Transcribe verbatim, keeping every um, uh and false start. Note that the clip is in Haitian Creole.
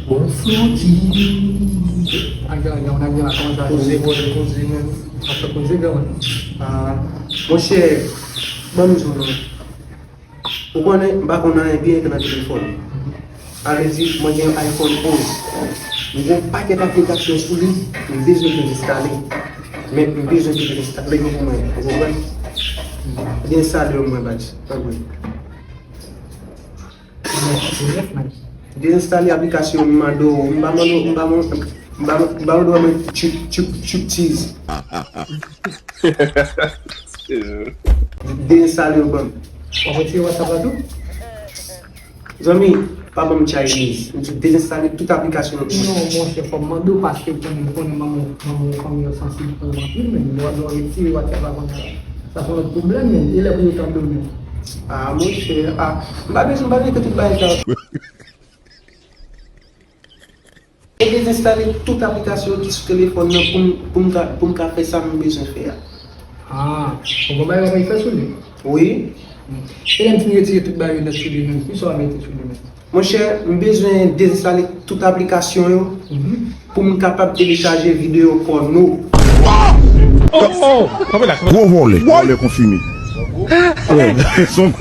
Bon, Floti. Agya, agya, on agya, kòman sa? Koze, koze, koze, men. Ap fè koze, granmoun. Ah, monchè, ban m di w non. Ou konnen, m pa konn anyen byen ke nan telefòn. Sa vle di, mwen gen yon iPhone onz. M gen yon pakèt aplikasyon sou li, m bezwen dezenstale. Men, m bezwen dezenstale yo pou mwen, ou konprann? Dezenstale yo pou mwen, baz. Tanpri. Dezenstale aplikasyon, m mande w, m pa mande w, m pa mande w, m pa mande w, m pa mande w mwen tchup, tchup, tchup cheese. Dezenstale yo ban m. W ap retire WhatsApp la tou? Zanmi, pa ban m Chinese. M di dezenstale tout aplikasyon yo pou mwen. Non, monchè, fò m mande w paske w konnen, m konnen manman, manman w fanmi yo sansib pou w anpil, men lè w retire WhatsApp la kounye a. Sa se yon lòt pwoblèm, men e lè pou yo tande w menm? Ah, monchè, ah, m pa bezwen, m pa mete tout bagay sa. E dezenstale tout aplikasyon ki sou telefòn nan pou m, pou m ka, pou m ka fè sa m bezwen fè a. Ah, ou gon bagay w ap fè sou li? Wi. Hmm. E lè m fin retire tout bagay yo nèt sou li menm, kisa w ap mete sou li menm? Monchè, m bezwen dezenstale tout aplikasyon yo pou m kapab telechaje videyo pòno. Gwo vòlè. Vòlè konfime. Son.